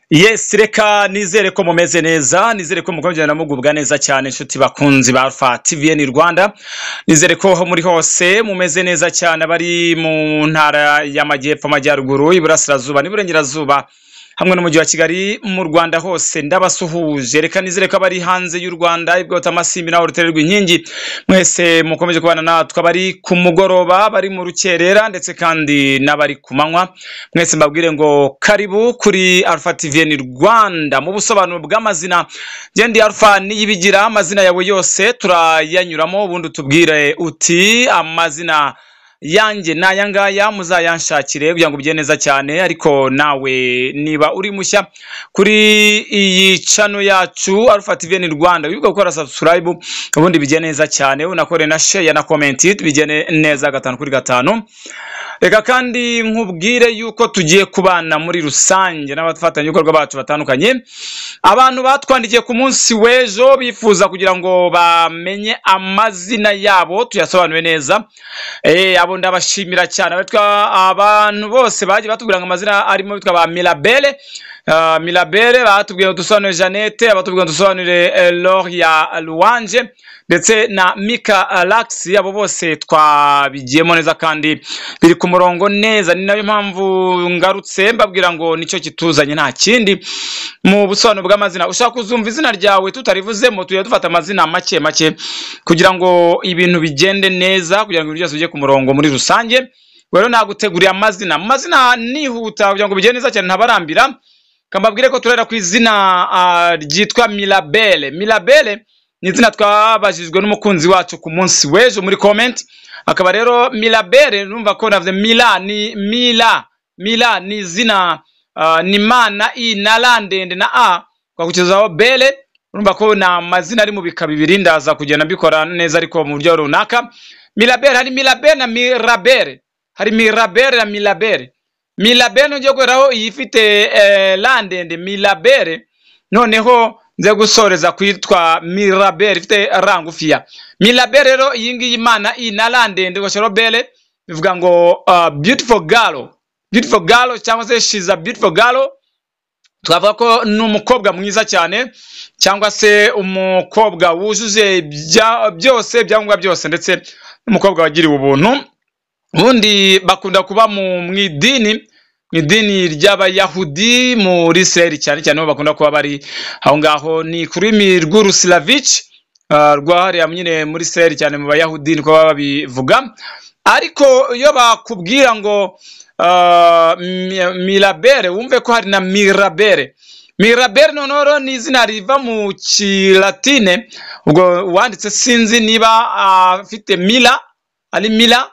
Yes, reka nizere ko mumeze neza, nizere ko mukomeje mugubwa neza cyane, inshuti bakunzi ba Alpha TVN Rwanda. Nizere ko aho muri hose mumeze neza cyane, abari mu ntara y'Amajyepfo, Amajyaruguru, Iburasirazuba n'Iburengerazuba hamwe n'umujyi wa Kigali mu Rwanda hose ndabasuhuje. Reka nizere ko abari hanze y'u Rwanda, ibwota amasimbi naho rutererwa inkingi, mwese mukomeje kubana natwe, abari ku mugoroba, bari mu rukerera ndetse kandi n'abari ku manywa, mwese mbabwire ngo karibu kuri Alpha TVN Rwanda mu busobanuro bw'amazina. Njye ndi Alpha Niyibigira, amazina yawe yose turayanyuramo, ubundi utubwire uti amazina yanjye ni aya ngaya, muzayanshakire kugira ngo bigende neza cyane. Ariko nawe niba uri mushya kuri iyi channel yacu Alpha TVN Rwanda, wibuke gukora subscribe ubundi bigende neza cyane, unakore na share na comment, bigende neza gatanu kuri gatanu. Reka kandi nkubwire yuko tugiye kubana muri rusange n'abafatanyabikorwa bacu batandukanye, abantu batwandikiye ku munsi w'ejo bifuza kugira ngo bamenye amazina yabo tuyasobanure neza. Abo ndabashimira cyane. Abatwa abantu bose bagiye batubwira ngo amazina arimo bitwa ba Mirabelle, Mirabelle batubwiye ngo dusobanure Jeannette, abatubwiye ngo dusobanure Loria Luwanje ndetse na Mika Lax, abo bose twabigiyemo neza kandi biri ku murongo neza. Ni nayo mpamvu ngarutse mbabwira ngo nicyo kituzanye nta kindi mu busobanuro bw'amazina. Ushaka kuzumva izina ryawe tutarivuzemo, tujya dufata amazina make make kugira ngo ibintu bigende neza, kugira ngo ibintu byose bijye ku murongo muri rusange. Rero naguteguriye amazina, amazina nihuta kugira ngo bigende neza cyane ntabarambira. Kambabwire ko turera ku izina ryitwa Mirabelle. Mirabelle ni izina twabajijwe n'umukunzi wacu ku munsi w'ejo muri comment. Akaba rero Mirabelle, numva ko navuze Mila, ni Mila. Mila ni izina ni mana i na la ndende na a twakukizaho bele. Urumva ko ni amazina ari mu bika bibiri, ndaza kugenda mbikora neza ariko mu buryo runaka. Mirabelle, hari Mirabelle na Mirabelle, hari Mirabelle na Mirabelle. Mirabelle nongeye guheraho iyi ifite la ndende Mirabelle, noneho nze gusoreza kwitwa Mirabelle ifite ra ngufiya. Mirabelle rero iyi ngiyi imana i na la ndende ugashyiraho bele, bivuga ngo beautiful girl, beautiful girl cyangwa se she's a beautiful girl. Twavuga ko ni umukobwa mwiza cyane cyangwa se umukobwa wujuje byose, ibyangombwa byose, ndetse n'umukobwa wagiriwe ubuntu. Ubundi bakunda kuba mu idini ry'Abayahudi muri Israel cyane cyane, bo bakunda kuba bari aho ngaho. Ni ku rurimi rw'Urusilavic rwa hariya nyine muri Israel cyane mu Bayahudi niko baba babivuga. Ariko iyo bakubwira ngo Mirabelle, wumve ko hari na Mirabelle. Mirabelle noneho ni izina riva mu Kilatine, ubwo uwanditse sinzi niba afite Mila, ari Mila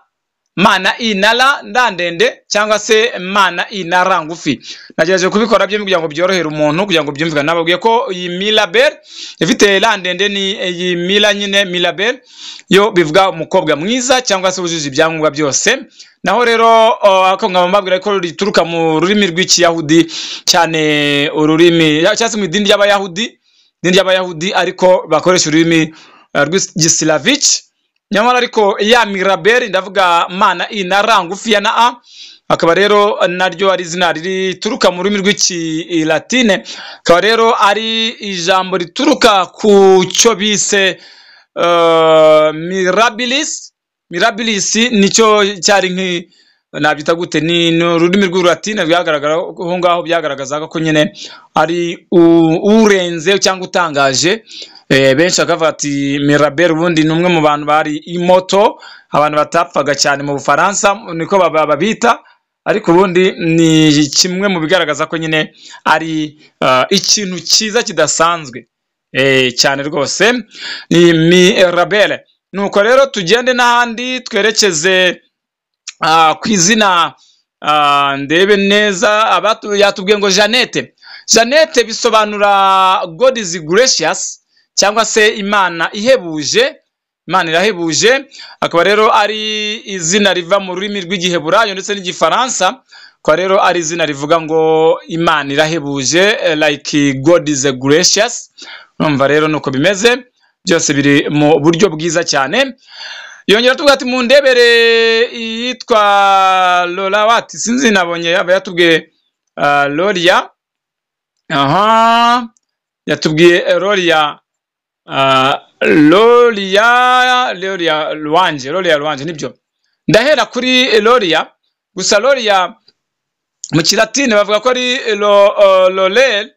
mana i na la ndandende cyangwa se mana i na ra ngufi. Nagerageje kubikora byombi kugira ngo byorohere umuntu, kugira ngo byumvikane. Nababwiye ko iyi Mirabelle ifite la ndende ni iyi Mila nyine, Mirabelle yo bivuga umukobwa mwiza cyangwa se wujuje ibyangombwa byose. Naho rero ako nkaba mbabwira ko rituruka mu rurimi rw'Ikiyahudi cyane, ururimi cyangwa se mu idini ry'Abayahudi, idini ry'Abayahudi ariko bakoresha ururimi rw'Igisilavic. Nyamara ariko ya Mirabelle ndavuga mana i na ra ngufi ya na a, akaba rero naryo ari izina rituruka mu rurimi rw'Ikilatine, akaba rero ari ijambo rituruka ku cyo bise mirabilis. Mirabilis nicyo cyari nki nabyita gute, ni ururimi rw'Urulatine byagaragara aho ngaho, byagaragazaga ko nyine ari urenze cyangwa utangaje. Benshi bakavuga ati Mirabelle ubundi ni umwe mu bantu bari imoto, abantu batapfaga cyane mu Bufaransa niko babita, ariko ubundi ni kimwe mu bigaragaza ko nyine ari ikintu cyiza kidasanzwe cyane rwose, ni Mirabelle. Nuko rero tugende n'ahandi twerekeze ku izina, ndebe neza, yatubwiye ngo Jeannette. Jeannette bisobanura God is gracious cyangwa se Imana ihebuje, Imana irahebuje. Akaba rero ari izina riva mu rurimi rw'Igiheburayo ndetse n'Igifaransa, akaba rero ari izina rivuga ngo Imana irahebuje, like God is gracious. Urumva rero nuko bimeze, byose biri mu buryo bwiza cyane. Yongera tuvuga ati mundebere iyitwa Lola Wati, sinzi nabonye yaba yatubwiye Loria. Aha yatubwiye Loria, Loria Louange, Loria Louange nibyo. Ndahera kuri Loria gusa. Loria mu Kilatini bavuga ko ari laurel,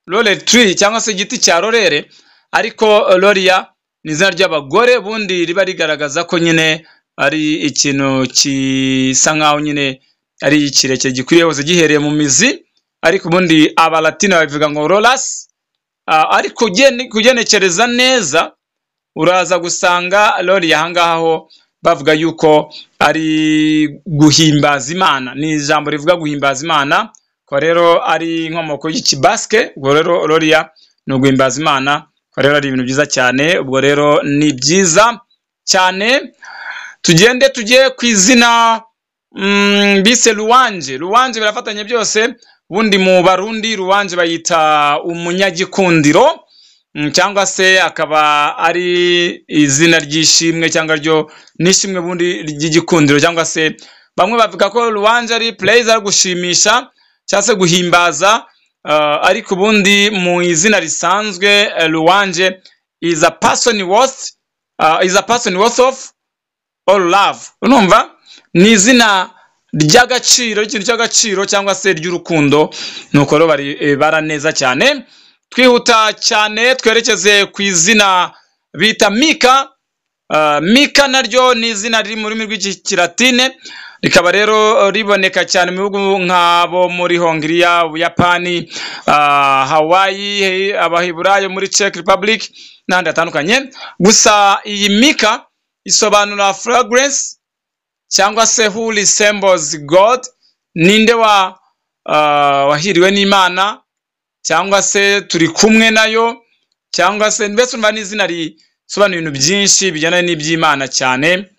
laurel tree cyangwa se igiti cya laurel, ariko Loria ni izina ry'abagore ubundi riba rigaragaza ko nyine ari ikintu gisa nkaho nyine ari kirekire gikwiriye hose gihereye mu mizi, ariko ubundi Abalatini babivuga ngo laurus. Ariko kugenekereza neza uraza gusanga Loria ahangaha ho bavuga yuko ari guhimbaza Imana, ni ijambo rivuga guhimbaza Imana, ko rero ari inkomoko y'Ikibasike. Ubwo rero Loria ni uguhimbaza Imana, ko rero ari ibintu byiza cyane. Ubwo rero ni byiza cyane. Tugende tujye ku izina bise Louange. Louange birafatanye byose. Ubundi mu Barundi Louange bayita umunyagikundiro, cyangwa se akaba ari izina ry'ishimwe cyangwa ryo n'ishimwe bundi ry'igikundiro, cyangwa se bamwe bavuga ko Louange ari praise, ari gushimisha cyangwa se guhimbaza, ariko ubundi mu izina risanzwe Louange is a person worth of all love. Urumva ni izina ry'agaciro, ikintu cy'agaciro cyangwa se ry'urukundo. Nuko rero bari bara neza cyane. Twihuta cyane twerekeze ku izina bita Mika. Mika naryo ni izina riri mu rurimi rw'Ikilatine, rikaba rero riboneka cyane mu bihugu nk'abo muri Hongiriya, Ubuyapani, Hawaii, Abaheburayo muri Czech Republic n'ahandi hatandukanye. Gusa iyi Mika isobanura fragrance cyangwa se who resembles God, ninde wa wahiriwe n'Imana cyangwa se turi kumwe nayo, cyangwa se mbese umva ni izina risobanura ibintu byinshi bijyana n'iby'Imana cyane.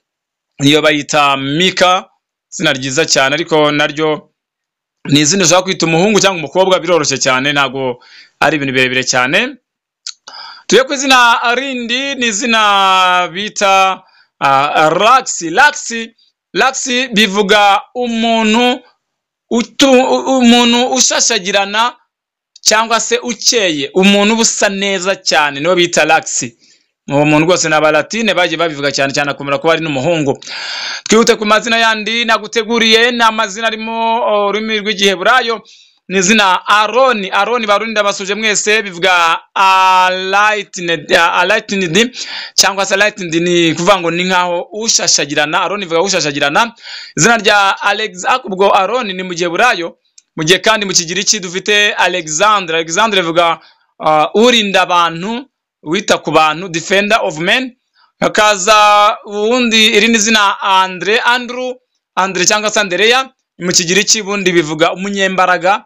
Niyo bayita Mika, izina ryiza cyane, ariko naryo ni izina ushobora kwita umuhungu cyangwa umukobwa, biroroshye cyane, ntabwo ari ibintu birebire cyane. Tujye ku izina rindi, ni izina bita Laxi. Laxi bivuga umuntu ushashagirana cyangwa se ukeye, umuntu uba usa neza cyane niwe bita Laxi. Uwo muntu rwose ni Abalatine bagiye babivuga cyane cyane, akomera kuba ari n'umuhungu. Twihute ku mazina yandi naguteguriye, ni amazina arimo ururimi rw'Igiheburayo, ni izina Aroni. Aroni, Barundi ndabasuje mwese, bivuga enlightened cyangwa se enlightened, ni kuvuga ngo ni nkaho ushashagirana. Aroni bivuga ushashagirana. Izina rya Alex, ubwo Aroni ni mu Giheburayo, mu gihe kandi mu Kigiriki dufite Alexandre. Alexandre bivuga urinda abantu, wita ku bantu, defender of men. Hakaza ubundi irindi zina Andre, Andrew, Andre cyangwa se Andereya, mu Kigiriki ubundi bivuga umunyembaraga,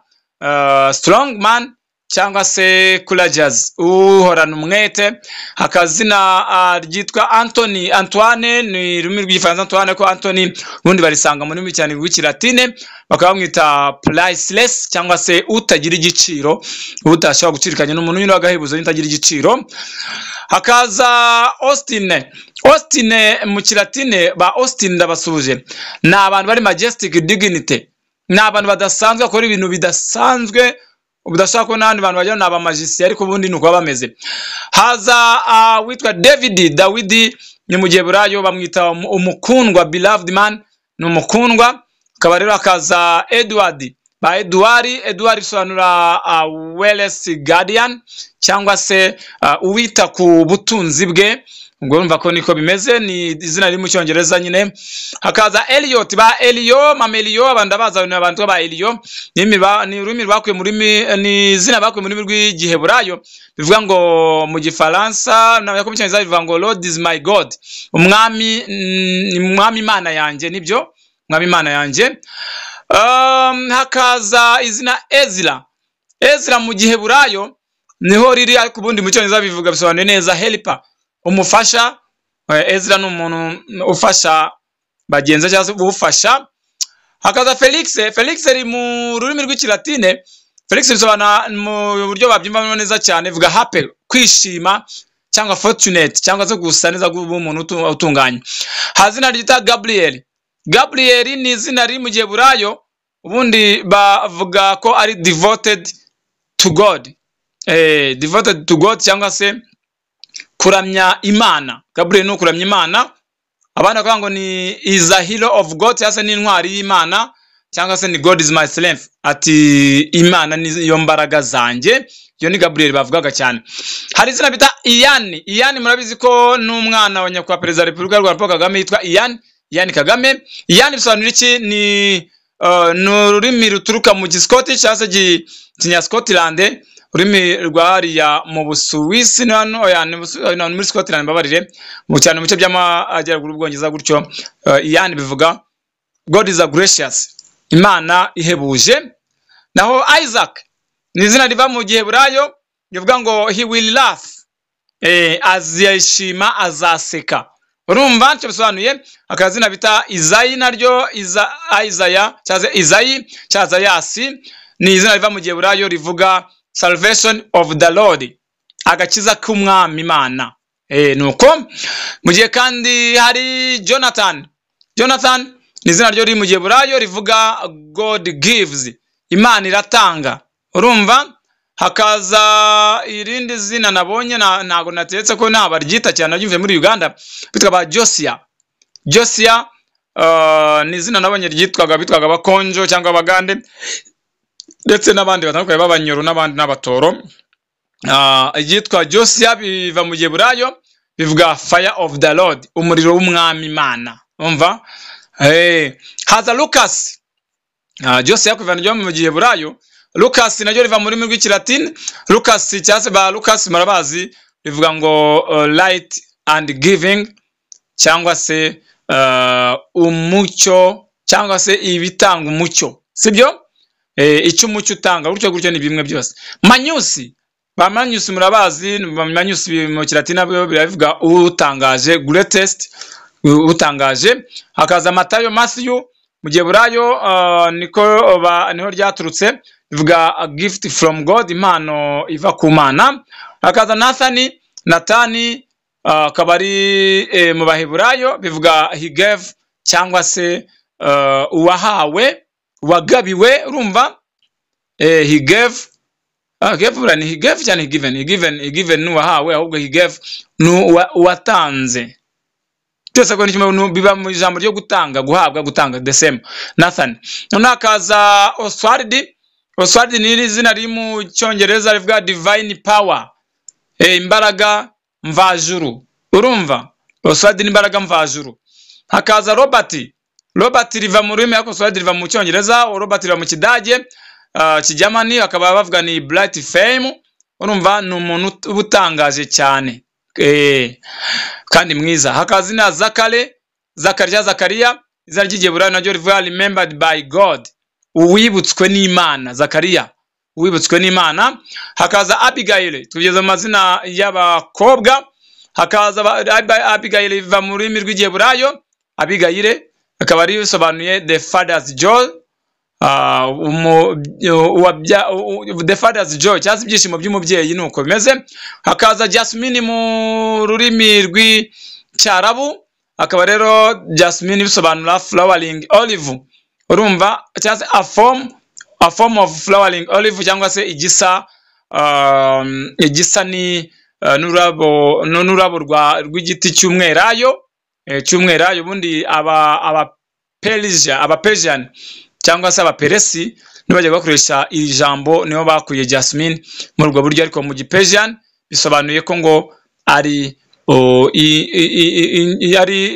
strong man cyangwa se courageous, uhorana umwete. Hakazina ryitwa Anthony, Antoine, ni ururimi rw'Igifaransa Antoine, ko Anthony ubundi barisanga mu rurimi cyane rw'Ikilatine, bakaba bamwita priceless cyangwa se utagira igiciro, utashobora gucirikanya, n'umuntu nyine w'agahebuzo utagira igiciro. Hakaza Austin. Austin mu Kilatine, ba Austin ndabasuje, ni abantu bari majestic dignity, ni abantu badasanzwe, bakora ibintu bidasanzwe udashaka kubona n'abandi bantu bajya, ni abamagiciens, ariko ubundi ni uko baba bameze. Haza witwa David. Dawidi ni mu Giheburayo bamwita umukundwa, beloved man, ni umukundwa. Akaba rero hakaza Edward, ba Edward. Edward bisobanura wealth guardian cyangwa se uwita ku butunzi bwe. Ubwo urumva ko niko bimeze, ni izina riri mu Cyongereza nyine. Hakaza Elliot, ba Elio, mama Elio, abantu ndabaza, ni abantu ba Elio, ni ururimi rwakuye mu rurimi, ni izina bakuye mu rurimi rw'Igiheburayo, bivuga ngo mu Gifaransa na mu Cyongereza bivuga ngo "Lord is my God", umwami ni umwami Imana yanjye, nibyo, umwami Imana yanjye. Hakaza izina Ezra. Ezra mu Giheburayo niho riri, ariko ubundi mu Cyongereza bivuga, bisobanuye neza helper, umufasha. Ezra ni umuntu ufasha bagenzi cyangwa se ufasha. Hakaza Felix. Felix ari mu rurimi rw'Ikilatine, Felix bisobanura mu buryo babyumvamo neza cyane, bivuga happy, kwishima, cyangwa fortunate cyangwa se gusa neza, kuba umuntu utunganye. Hazina ryita Gabriel. Gabriel ni izina riri mu Giheburayo, ubundi bavuga ko ari devoted. to God, devoted to God cyangwa se kuramya Imana. Gabriel ni ukuramya Imana. Abandi bakavuga ngo ni is a hero of God cyangwa se ni intwari y'Imana, cyangwa se ni God is my strength, ati Imana niyo mbaraga zanjye. Iyo ni Gabriel bavugaga cyane. Hari izina bita Ian. Ian murabizi ko n'umwana wa nyakubahwa perezida wa Repubulika y'u Rwanda Paul Kagame yitwa Ian, Ian Kagame. Ian bisobanura iki? Ni ururimi ruturuka mu Giscottish cyangwa se Kinya-Scotland, ururimi rwa hariya mu Busuwisi, no oya, ni muri Scotland, mbabarire, mu cyane mu bice by'amajyaruguru y'Ubwongereza gutyo. Ian bivuga God is a gracious, Imana ihebuje. Naho Isaac ni izina riva mu Giheburayo rivuga ngo he will laugh, azishima, azaseka. Urumva icyo bisobanuye. Akazina bita Izayi naryo Iza, Isaya cyangwa se Izayi cyangwa Zayasi, ni izina riva mu Giheburayo rivuga salvation of the Lord, agakiza k'umwami Imana. Nuko mu gihe kandi hari Jonathan. Jonathan ni izina ryo riri mu Giheburayo rivuga God gives, Imana iratanga. Urumva hakaza irindi zina nabonye, ntago nateretse ko nabaryita cyane, naryumviye muri Uganda, bitwa ba Josia. Josia ni izina nabonye ryitwaga, bitwaga abakonjo cyangwa abagande, ndetse n'abandi batandukanye b'abanyoro n'abandi n'abatoro. Iryitwa Josia biva mu Giheburayo bivuga fire of the Lord, umuriro w'umwami Imana. Umva, haza Lucas. Josia kuva ryo mu Giheburayo. Lucas naryo riva mu rurimi rw'Ikilatini Lucas cyangwa se ba Lucas murabazi, rivuga ngo light and giving, cyangwa se umucyo, cyangwa se ibitanga umucyo, sibyo? Icyo umucyo utanga, gutyo gutyo, ni bimwe byose. Manyusi, ba Manyusi murabazi. Manyusi mu Kilatini nabyo biravuga utangaje, greatest, utangaje. Hakaza Matayo, Matthew mu Giheburayo, niko niho ryaturutse, bivuga a gift from God, impano iva ku Mana. Hakaza Nathani, Natani, akaba ari mu Baheburayo bivuga he gave, cyangwa se uwahawe, uwagabiwe. Urumva, he gave, gave buriya ni he gave cyane, he given, he given, he given ni uwahawe, ahubwo he gave ni uwatanze. Byose ko ni kimwe, biba mu ijambo ryo gutanga, guhabwa, gutanga, the same, Nathan. Noneho hakaza Oswald. Oswald ni izina riri mu Cyongereza rivuga divine power, imbaraga mvajuru. Urumva, Oswald ni imbaraga mvajuru. Hakaza Robert. Robert riva mu rurimi, ariko Oswald riva mu Cyongereza, Robert riva mu Kidage, Kijamani, bakaba bavuga ni bright fame. Urumva ni umuntu uba utangaje cyane, kandi mwiza. Hakaza izina Zakare, Zakariya, Zakariya, izina ry'Igiheburayo naryo rivuga remembered by God, uwibutswe n'Imana. Zakariya, uwibutswe n'Imana. Hakaza Abigail, tugeze mu mazina y'abakobwa. Hakaza Abigail riva mu rurimi rw'Igiheburayo, Abigail akaba ari bisobanuye the father's joy, the father's joy cyangwa se ibyishimo by'umubyeyi, nuko bimeze. Hakaza Jasmine mu rurimi rw'Icyarabu, akaba rero Jasmine bisobanura flowering olive. Urumva, cyangwa se a form of flowering olive, cyangwa se igisa ni n'ururabo rw'igiti cy'umwelayo, cy'umwelayo. Ubundi aba Persia, aba Persian cyangwa se Abaperesi nibo bajya bakoresha iri jambo, niho bakuye Jasmine muri ubwo buryo. Ariko mu Gipersian bisobanuye ko ngo ari o, i- i- i- i- ari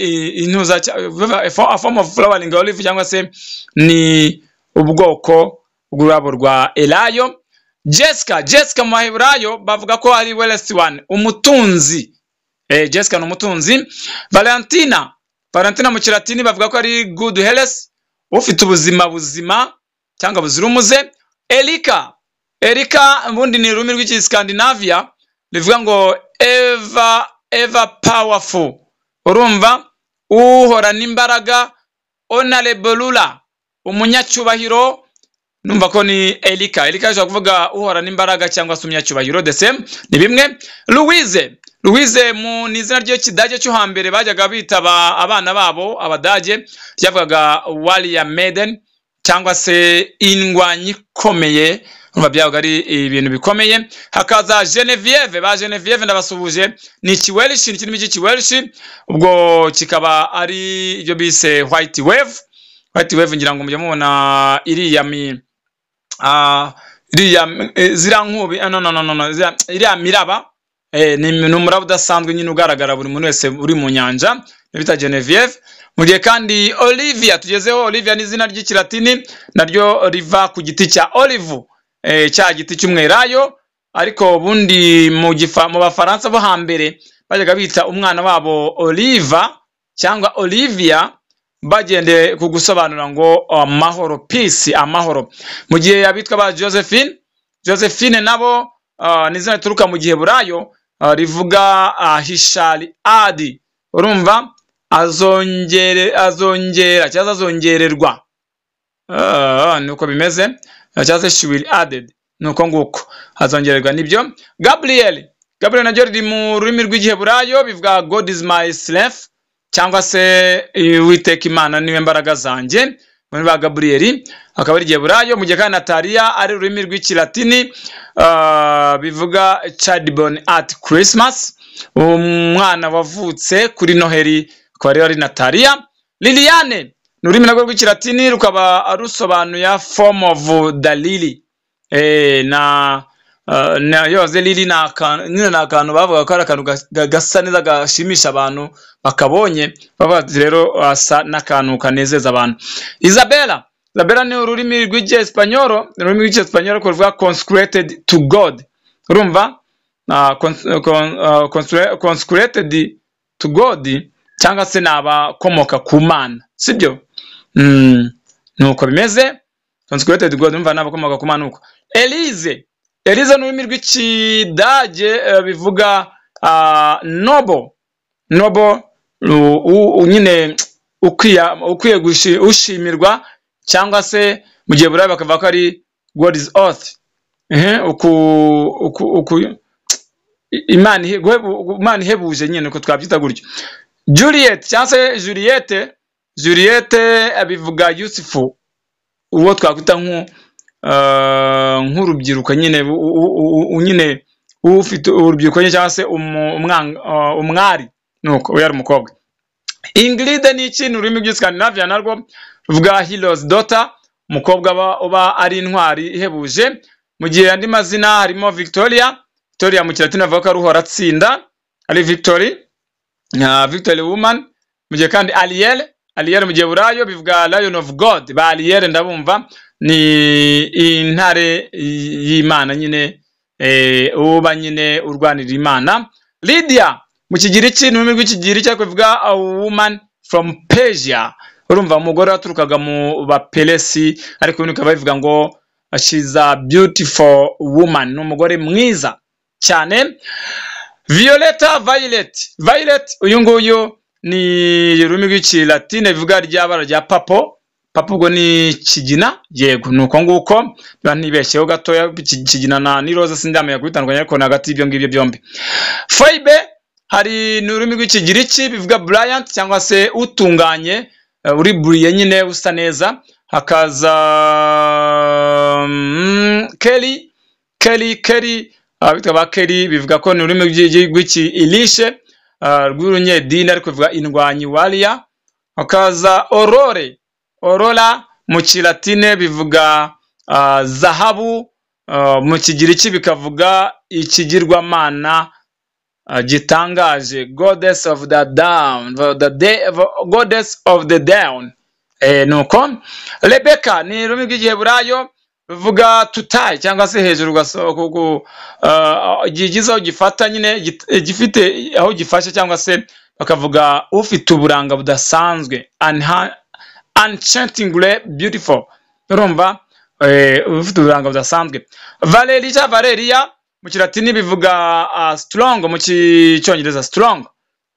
intuza a form of flowering olive, cyangwa se ni ubwoko bw'ururabo rwa elayo. Jessica, Jessica mu Baheburayo bavuga ko ari wealthy one, umutunzi. Jessica ni umutunzi. Valentina, Valentina mu Kilatini bavuga ko ari good health, ufite ubuzima buzima cyangwa buzira umuze. Erika, Erika ubundi ni ururimi rw'Igiscandinavia rivuga ngo ever ever powerful. Urumva, uhorana imbaraga, honorable ruler, umunyacyubahiro. Numva ko ni Erika. Erika ashobora kuvuga uhorana imbaraga cyangwa se umunyacyubahiro, the same, ni bimwe. Louise, Louise mu ni izina ry'Ikidage cyo hambere bajyaga bitaba abana babo Abadage, ryavugaga warrior maiden cyangwa se indwanyi ikomeye. Urumva byabaga ari ibintu bikomeye. Hakaza Genevieve, ba Genevieve ndabasuhuje, ni ikiwelishi, ni ikirimi cy'ikiwelishi, ubwo kikaba ari ibyo bise white wave. White wave ngira ngo mujya mubona iriya mi iriya ziriya nkubi, no no no no no, iriya miraba, ni umuraba udasanzwe nyine ugaragara buri muntu wese uri mu nyanja, niyo bita Genevieve. Mu gihe kandi Olivia tugezeho, Olivia ni izina ry'ikilatini naryo riva ku giti cya olive, cya giti cy'umwelayo, ariko ubundi mu Bafaransa bo hambere bajyaga bita umwana wabo Oliva cyangwa Olivia, bagendeye ku gusobanura ngo amahoro, peace, amahoro. Mu gihe abitwa ba Josephine, Josephine nabo ni izina rituruka mu giheburayo, rivuga hishari adi, urumva azongera cyangwa azongererwa, nuko bimeze, cyangwa se she will added, nuko nguko azongererwa nibyo. Gabriel, Gabriel naryo riri mu rurimi rw'igiheburayo, bivuga God is my strength, cyangwa se Uwiteka Imana niwe mbaraga zanjye, muri ba Gabriel akaba ari igiheburayo. Mu gihe kandi Natalia ari ururimi rw'ikilatini, bivuga child born at Christmas, umwana wavutse kuri Noheli, akaba rero ari Natalia. Liliane ni ururimi narwo rw'ikilatini, rukaba rusobanuye form of the lily, na yoze lily ni akantu nyine, ni akantu bavuga ko ari akantu gasa neza gashimisha abantu bakabonye, bavuga ati rero asa n'akantu kanezeza abantu. Isabella, Isabella ni ururimi rw'icyesipanyoro, ni ururimi rw'icyesipanyoro ariko ruvuga consecrated to God, urumva consecrated to God, cyangwa se ni abakomoka ku Mana, sibyo? Nuko bimeze, consecrated God, urumva ni abakomoka ku Mana. Nuko Elise, Elise ni ururimi rw'ikidage, bivuga noble, noble, nyine ukwiye ushimirwa, cyangwa se mu gihe burayi bakavuga ko ari God is earth, uku, uku, uku, Imana Imana ihebuje nyine, uko twabyita gutyo. Juliet cyangwa se Juliette, Juliette bivuga Yusufu, uwo twakwita nk'urubyiruko nyine, nyine ufite urubyiruko nyine, cyangwa se umwari, nuko uyu ari umukobwa. Ingrid ni iki? Ni ururimi rw'Iskandinavia narwo ruvuga hero's daughter, umukobwa uba ari intwari ihebuje. Mu gihe andi mazina harimo Victoria, Victoria mu kilatini bavuga ko ari uhora atsinda, ari Victory, Victory woman. Mu gihe kandi Ariel, Ariel mu gihe burayo bivuga Lion of God, ba Ariel ndabumva ni intare y'Imana nyine, uba nyine urwanira Imana. Lydia mu kigiriki ni ururimi rw'ikigiriki ariko bivuga a woman from Persia, urumva umugore waturukaga mu Baperesi, ariko ubundi bikaba bivuga ngo she's a beautiful woman, ni umugore mwiza cyane. Violeta, Violet, Violet uyu nguyu ni ururimi rw'ikilatine bivuga rya bara rya purple, purple ubwo ni kigina, yego nuko nguko, niba ntibeshyeho gatoya, kigina na ni roza sindamenya kubitandukanya, ariko ni hagati y'ibyo ngibyo byombi. Phoebe hari ni ururimi rw'ikigiriki bivuga brilliant cyangwa se utunganye, uri buriye nyine usa neza. Hakaza Kelly, Kelly, Kelly, abitwa ba Kelly bivuga ko ni ururimi rw'iki Irishe, rw'urunyedini, ariko bivuga indwanyi, warrior. Hakaza Aurore, Aurora mu kilatine bivuga zahabu, mu kigiriki bikavuga ikigirwamana gitangaje, goddess of the dawn, the day, goddess of the dawn. Nuko Rebecca ni ururimi rw'igiheburayo ruvuga tutayi cyangwa se hejuru, gigize aho gifata nyine, gifite aho gifashe, cyangwa se bakavuga ufite uburanga budasanzwe, enchantingly beautiful, urumva ufite uburanga budasanzwe. Valeria, Valeria mu kilatini bivuga strong, mu cyongereza strong,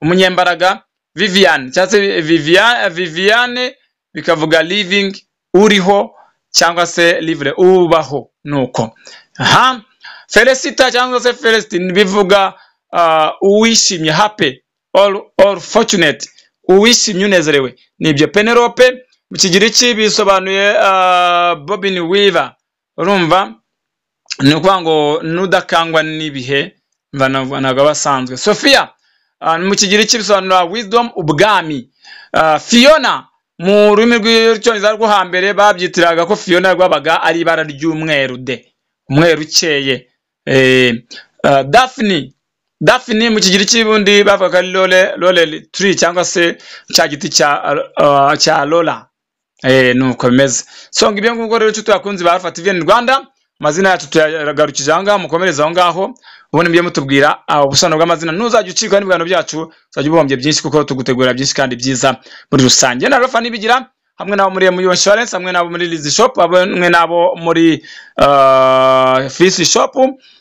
umunyembaraga. Vivian cyangwa se Vivian, Viviane bikavuga living, uriho, cyangwa se livre, ubaho, nuko. Aha Felicita cyangwa se Celestine bivuga uwishimye, happy or fortunate, uwishimye unezerewe, nibyo. Penelope mu kigiriki bisobanuye bobbin weaver, urumva. Ni ukuvuga ngo nudakangwa n'ibihe ntabwo aba asanzwe. Sophia mu Kigiriki bisobanura wisdom, ubwami. Fiona mu rurimi rw'Icyongereza rwo hambere babyitiraga ko Fiona rwabaga ari ibara ry'umweru de, umweru ukeye. Daphne mu Kigiriki bundi bavugaga ari laurel tree cyangwa se cya giti cya Lola. Nuko bimeze. So ngibyo ngubwo rero, inshuti bakunzi ba Alpha TV Rwanda, amazina yacu tuyagarukije aho ngaho, mukomereze aho ngaho ubundi mujye mutubwira ubusobanuro bw'amazina. Ntuzajya ucikwa n'ibiganiro byacu, uzajya ubuhombye byinshi kuko tugutegura byinshi kandi byiza muri rusange. Na Alpha Nibigira hamwe n'abo muri MU Insurance, hamwe n'abo muri Lizi Shop, hamwe n'abo muri Fisi Shop,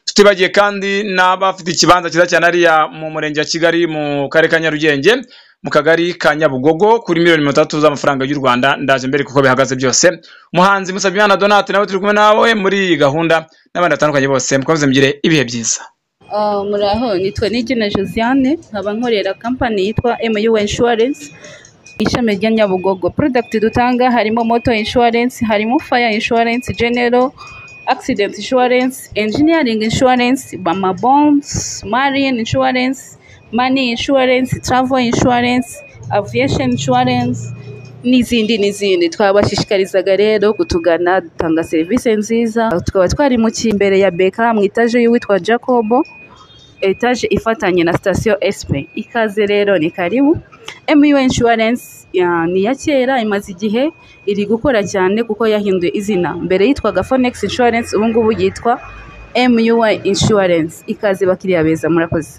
tutibagiye kandi n'abafite ikibanza cyiza cyane hariya mu murenge wa Kigali, mu karere ka Nyarugenge, mu kagari ka Nyabugogo, kuri miliyoni 30 z'amafaranga y'u Rwanda. Ndaje mbere kuko bihagaze byose. Umuhanzi Musabyimana Donat nawe turi kumwe nawe muri iyi gahunda, n'abandi batandukanye bose, mukomeze mugire ibihe byiza. Muraho, nitwa Nigena Josiane, nkaba nkorera company yitwa MU Insurance, ishami rya Nyabugogo. Product dutanga harimo motor insurance, harimo fire insurance, general accident insurance, engineering insurance, bama bonds, marine insurance, money insurance, travel insurance, aviation insurance n'izindi n'izindi. Twabashishikarizaga rero kutugana, dutanga serivisi nziza. Tukaba twarimukiye imbere ya Beka mu etaje y'uwitwa Jacobo, etaje ifatanye na sitasiyo SP. Ikaze rero, ni karibu. MU Insurance ni iya kera, imaze igihe iri gukora cyane kuko yahinduye izina. Mbere yitwaga Phoenix Insurance, ubu ngubu yitwa MUA Insurance. Ikaze bakiriya beza, murakoze.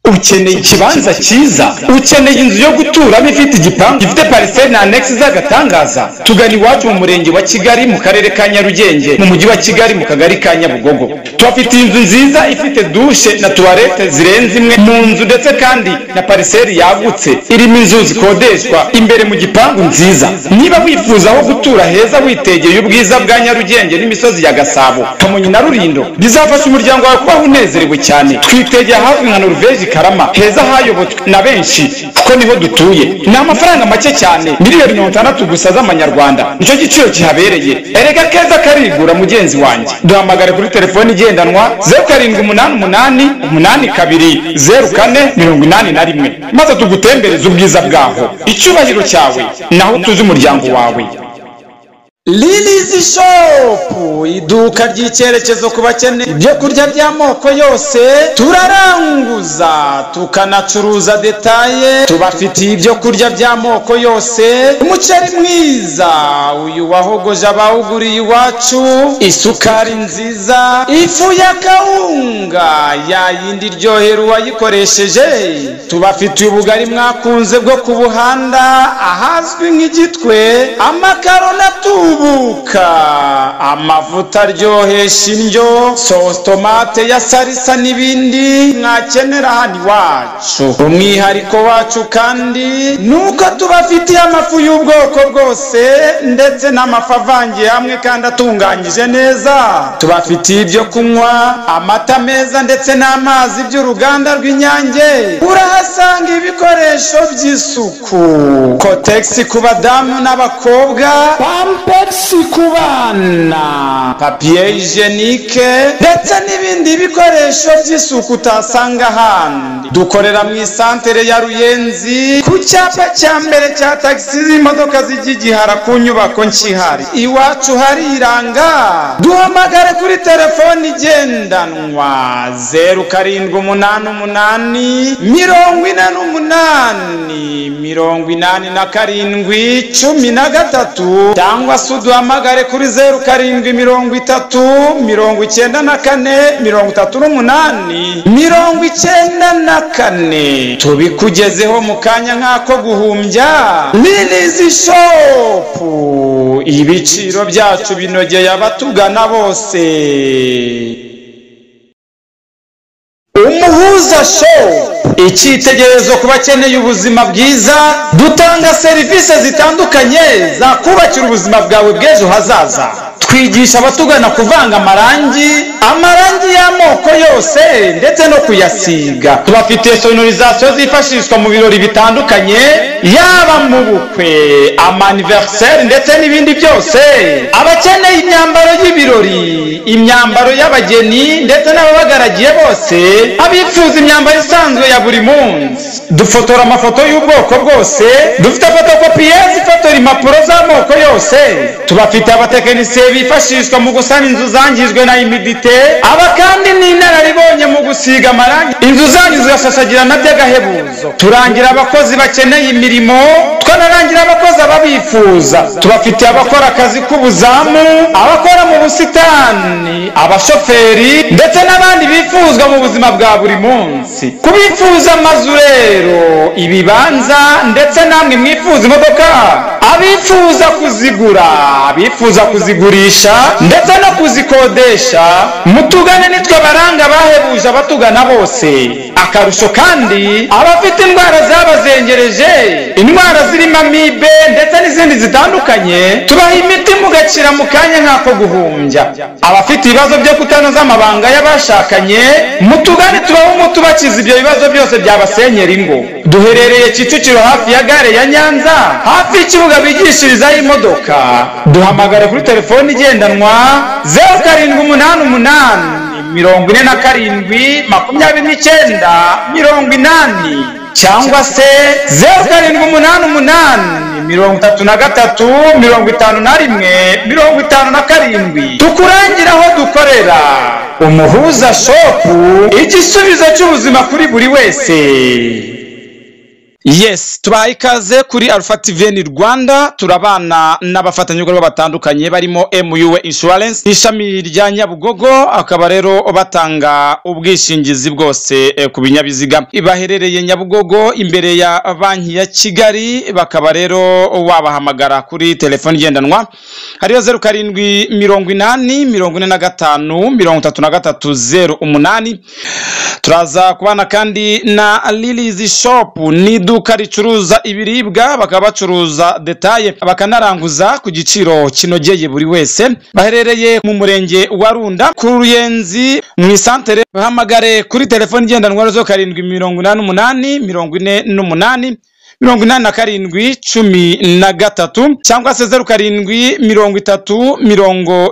Ukeneye ikibanza cyiza, ukeneye inzu yo guturamo ifite igipangu gifite parcelle na annexe z'agatangaza? Tugana iwacu mu murenge wa Kigali, mu karere ka Nyarugenge, mu mujyi wa Kigali, mu kagari ka Nyabugogo. Tuhafitiye inzu nziza ifite douche na toilette zirenze imwe mu nzu, ndetse kandi na parcelle yagutse irimo inzu zikodeshwa imbere mu gipangu nziza. Niba wifuza aho gutura heza witegeye ubwiza bwa Nyarugenge n'imisozi ya Gasabo, Kamonyi na Rulindo, bizafasha umuryango wawe kubaho unezerewe cyane. Twitegeye ahazwi nka Noruveje, Karama, heza hayobotswe na benshi kuko niho dutuye. Ni amafaranga make cyane, miliyoni 60 gusa z'amanyarwanda, nicyo giciro kihabereye. Erega keza karigura, mugenzi wanjye. Duhamagare kuri telefoni igendanwa 0788820481, maze tugutembereze ubwiza bwaho. Icyubahiro cyawe naho utuze umuryango wawe. Lilizi Shop, iduka ry'icyerekezo ku bakeneye ibyo kurya by'amoko yose. Turaranguza tukanacuruza détail. Tubafitiye ibyo kurya by'amoko yose: umuceri mwiza uyu wahogoje abawuguriye iwacu, isukari nziza, ifu ya kawunga ya yindi iryohera uwayikoresheje. Tubafitiye ubugari mwakunze bwo ku Buhanda ahazwi nk'Igitwe, amakaroni atubuka, amavuta aryohesha indyo, sauce tomate ya salsa n'ibindi mwakenera hano iwacu. Umwihariko wacu kandi ni uko tubafitiye amafu y'ubwoko bwose, ndetse n'amafu avangiye hamwe kandi atunganyije neza. Tubafitiye ibyo kunywa, amata meza ndetse n'amazi by'uruganda rw'Inyange. Urahasanga ibikoresho by'isuku: Kotex ku badamu n'abakobwa, Pampers ku bana, papier hygiénique ndetse n'ibindi bikoresho by'isuku utasanga ahandi. Dukorera mu isantere ya Ruyenzi, ku cyapa cya mbere cya tagisi z'imodoka zijya Igihara, ku nyubako nkihari. Iwacu hariranga. Duhamagare kuri telefoni igendanwa 0788488713, cyangwa se uduhamagare kuri 0730943894. Tubikugezeho mu kanya nk'ako guhumbya. Lilizi Shop, ibiciro byacu binogeye abatugana bose. Umuhuza Show, icyitegererezo ku bakeneye ubuzima bwiza. Dutanga serivisi zitandukanye zakubakira ubuzima bwawe bw'ejo hazaza. Twigisha abatugana kuvanga amarangi, amarangi y'amoko yose ndetse no kuyasiga. Tubafitiye sonorisation zifashishwa mu birori bitandukanye, yaba mu bukwe, ama-anniversaire ndetse n'ibindi byose. Abakeneye imyambaro y'ibirori, imyambaro y'abageni ndetse n'ababagaragiye bose, abifuza imyambaro isanzwe ya buri munsi. Dufotora amafoto y'ubwoko bwose, dufite fotokopiyezi ifotora impapuro z'amoko yose. Tubafite abatekinisiye bifashishwa mu gusana inzu zangijwe na humidité, aba kandi ni inararibonye mu gusiga amarangi inzu zanyu zigashashagirana by'agahebuzo. Turangira abakozi bakeneye imirimo, twanarangira abakozi ababifuza. Tubafitiye abakora akazi k'ubuzamu, abakora mu busitani, abashoferi ndetse n'abandi bifuzwa mu buzima bwa buri munsi. Kubifuza amazu rero, ibibanza ndetse namwe mwifuza imodoka, abifuza kuzigura, abifuza kuzigurisha ndetse no kuzikodesha, mutugane, nitwe baranga bahebuje abatugana bose. Akarusho kandi, abafite indwara zabazengereje, indwara zirimo amibe ndetse n'izindi zitandukanye, tubaha imiti mugakira mu kanya nk'ako guhumbya. Abafite ibibazo byo kutanoza amabanga y'abashakanye, mutugane tubahe umuti ubakiza ibyo bibazo byose byabasenyera ingo. Duherereye Kicukiro, hafi ya gare ya Nyanza, hafi y'ikibuga bigishirizaho imodoka. Duhamagare kuri telefoni igendanwa 0788 47 29 80 cyangwa se 0788 33 51 57. Tukurangira aho dukorera. Umuhuza Shop, igisubizo cy'ubuzima kuri buri wese. Yes, tubahaye ikaze kuri Alpha TV Rwanda. Turabana n'abafatanyabikorwa batandukanye barimo MUA Insurance ishami rya Nyabugogo, akaba rero batanga ubwishingizi bwose ku binyabiziga. Baherereye Nyabugogo imbere ya Banki ya Kigali, bakaba rero wabahamagara kuri telefoni igendanwa hariyo 0780 45 33 08. Turaza kubana kandi na Lilies Shop, ni iduka ricuruza ibiribwa, bakaba bacuruza détail bakanaranguza ku giciro kinogeye buri wese. Baherereye mu murenge wa Runda ku Ruyenzi mu isantere. Bahamagare kuri telefoni igendanwa 0788 48 87 13 cyangwa se 0730 94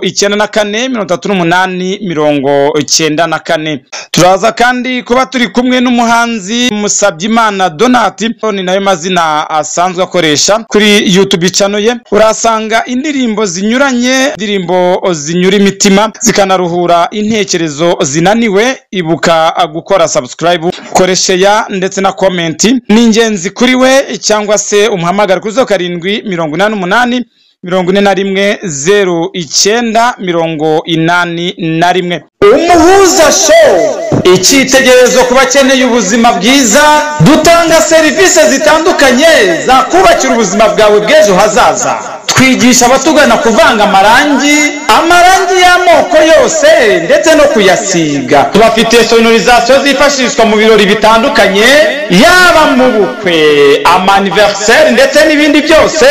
38 94. Turaza kandi kuba turi kumwe n'umuhanzi Musabyimana Donati, ni nayo mazina asanzwe akoresha kuri YouTube channel ye. Urasanga indirimbo zinyuranye, indirimbo zinyura imitima zikanaruhura intekerezo zinaniwe. Ibuka gukora subscribe, koresheya ndetse na comment, ni ingenzi kuri we, cyangwa se umuhamagara kuri 0788 41 09 81. Umuhuza Show, icyitegererezo ku bakeneye ubuzima bwiza. Dutanga serivisi zitandukanye zakubakira ubuzima bwawe bw'ejo hazaza. Twigisha abatugana kuvanga amarangi, amarangi y'amoko yose ndetse no kuyasiga. Tubafitiye sonorisation zifashishwa mu birori bitandukanye, yaba mu bukwe, ama-anniversaire ndetse n'ibindi byose.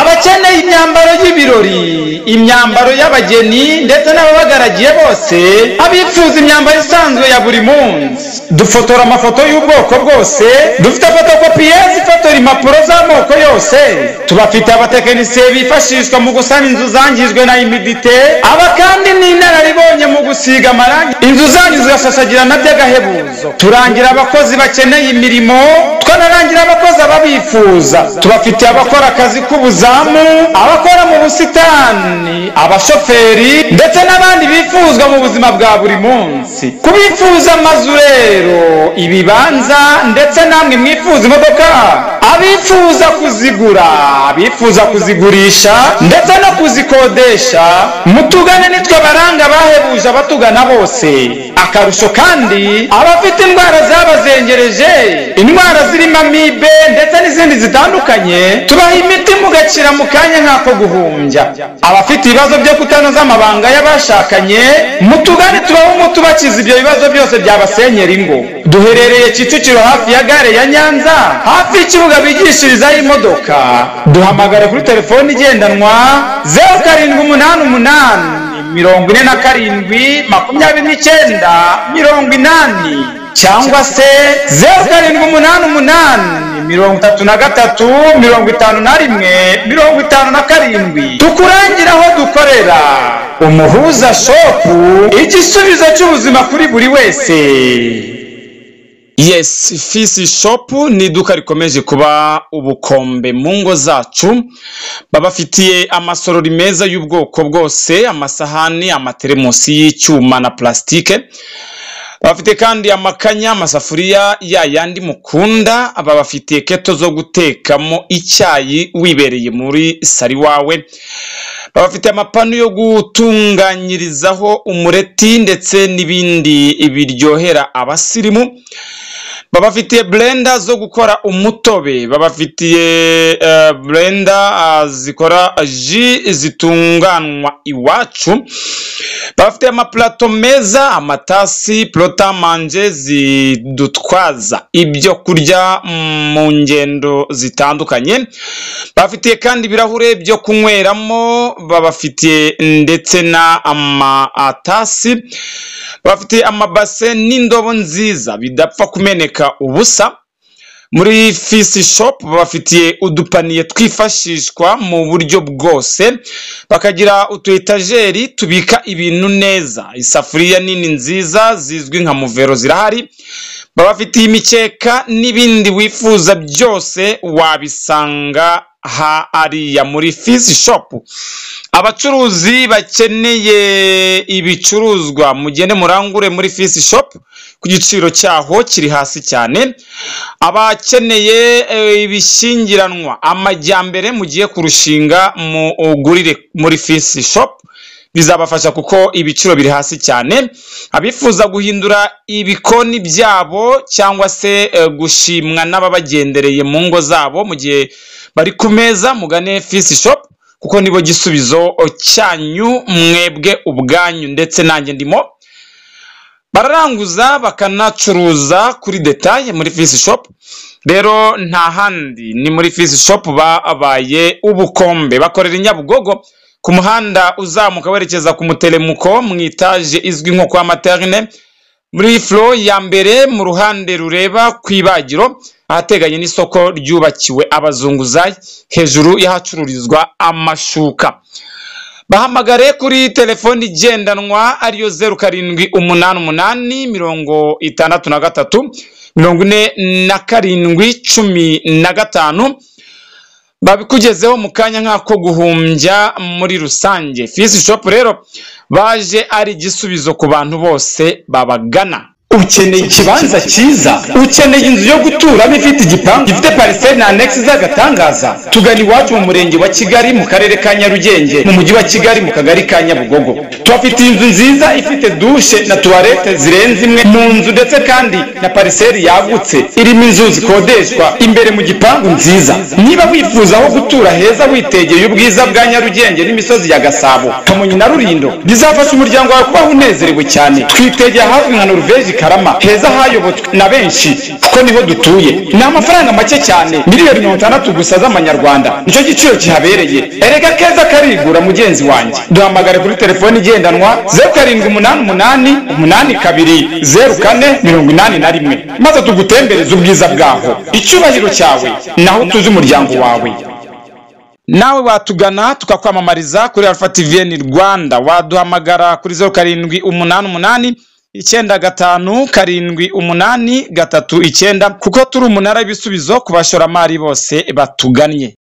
Abakeneye imyambaro y'ibirori, imyambaro y'abageni ndetse n'ababagaragiye bose, abifuza imyambaro isanzwe ya buri munsi. Dufotora amafoto y'ubwoko bwose, dufite fotokopiyezi ifotora impapuro z'amoko yose. Tubafite abatekinisiye bifashishwa mu gusana inzu zangijwe na humidité, aba kandi ni inararibonye mu gusiga amarangi inzu zanyu zigashashagirana by'agahebuzo. Turangira abakozi bakeneye imirimo, twanarangira abakozi ababifuza. Tubafitiye abakora akazi k'ubuzamu, abakora mu busitani, abashoferi ndetse n'abandi bifuzwa mu buzima bwa buri munsi. Kubifuza amazu rero, ibibanza ndetse namwe mwifuza imodoka, abifuza kuzigura, abifuza kuzigurisha ndetse no kuzikodesha, mutugane, nitwe baranga bahebuje abatugana bose. Akarusho kandi, abafite indwara zabazengereje, indwara zirimo amibe ndetse n'izindi zitandukanye, tubaha imiti mugakira mu kanya nk'ako guhumbya. Abafite ibibazo byo kutanoza amabanga y'abashakanye, mutugane tubahe umuti ubakiza ibyo bibazo byose byabasenyera ingo. Duherereye Kicukiro hafi ya gare ya Nyanza, hafi y'ikibuga bigishirizaho imodoka. Duhamagare kuri telefoni igendanwa 0788 47 29 80 cyangwa se 0788 33 51 57. Tukurangira aho dukorera. Umuhuza Shop, igisubizo cy'ubuzima kuri buri wese. Yes, Fisi Shop ni iduka rikomeje kuba ubukombe mu ngo zacu. Babafitiye amasorori meza y'ubwoko bwose, amasahani, amateremusi y'icyuma na plastique. Bafite kandi amakanya, amasafuriya ya yandi mukunda. Babafitiye kettle zo gutekamo icyayi wibereye muri sari wawe. Babafite amapanu yo gutunganyirizaho umureti ndetse n'ibindi biryohera abasirimu. Babafitiye blender zo gukora umutobe, babafitiye blender zikora jus zitunganywa iwacu. Babafitiye amaplato meza, amatasi, plat-à-manger zidutwaza ibyo kurya mu ngendo zitandukanye. Babafitiye kandi ibirahure byo kunyweramo, babafitiye ndetse na amatasi. Bafite amabase n'indobo nziza bidapfa kumeneka ubusa. Muri Fisi Shop babafitiye udupaniye twifashishwa mu buryo bwose, bakagira utu etajeri tubika ibintu neza, isafuriya nini nziza zizwi nka muvero zirahari. Babafitiye imikeka n'ibindi wifuza byose wabisanga hariya muri Fisi Shop. Abacuruzi bakeneye ibicuruzwa, mugende murangure muri Fisi Shop ku giciro cyaho kiri hasi cyane. Abakeneye ibishyingiranwa, amajyambere, mugiye kurushinga, mugurire muri Fisi Shop, bizabafasha kuko ibiciro biri hasi cyane. Abifuza guhindura ibikoni byabo cyangwa se gushimwa n'ababagendereye mu ngo zabo mu gihe bari ku meza, mugane Fisi Shop kuko nibo gisubizo cyanyu mwebwe ubwanyu, ndetse nanjye ndimo. Bararanguza bakanacuruza kuri détail muri Fisi Shop. Rero nta handi, ni muri Fisi Shop babaye ubukombe. Bakorera i Nyabugogo ku muhanda uzamuka werekeza ku Mutelemuko, mu itaje izwi nko kwa Materne, muri floor ya mbere, mu ruhande rureba ku ibagiro, ahateganye n'isoko ryubakiwe abazunguzayi, hejuru y'ahacururizwa amashuka. Bahamagare kuri telefoni igendanwa ariyo 0788 63 47 15, babikugezeho mu kanya nk'ako guhumbya. Muri rusange, Fisi Shop rero baje ari igisubizo ku bantu bose babagana. Ukeneye ikibanza cyiza, ukeneye inzu yo guturamo ifite igipangu, gifite parcelle na annexe z'agatangaza? Tugana iwacu mu Murenge wa Kigali, mu Karere ka Nyarugenge, mu Mujyi wa Kigali, mu Kagari ka Nyabugogo. Tuhafitiye inzu nziza ifite douche na toilette zirenze imwe mu nzu, ndetse kandi na parcelle yagutse irimo inzu zikodeshwa imbere mu gipangu nziza. Niba wifuza aho gutura heza witegeye ubwiza bwa Nyarugenge n'imisozi ya Gasabo, Kamonyi na Rulindo, bizafasha umuryango wawe kubaho unezerewe cyane. Twitegeye ahazwi nka Noruveje, Karama, heza hayobotswe na benshi kuko niho dutuye. Ni amafaranga make cyane, miliyoni 60 gusa z'amanyarwanda, nicyo giciro kihabereye. Erega keza karigura, mugenzi wanjye. Duhamagare kuri telefoni igendanwa 0788 82 04 81, maze tugutembereze ubwiza bwaho. Icyubahiro cyawe naho utuze umuryango wawe. Nawe watugana tukakwamamariza kuri Alpha TVN Rwanda. Waduhamagara kuri 0788 95 78 39, kuko turi umunara w'ibisubizo ku bashoramari bose batugannye.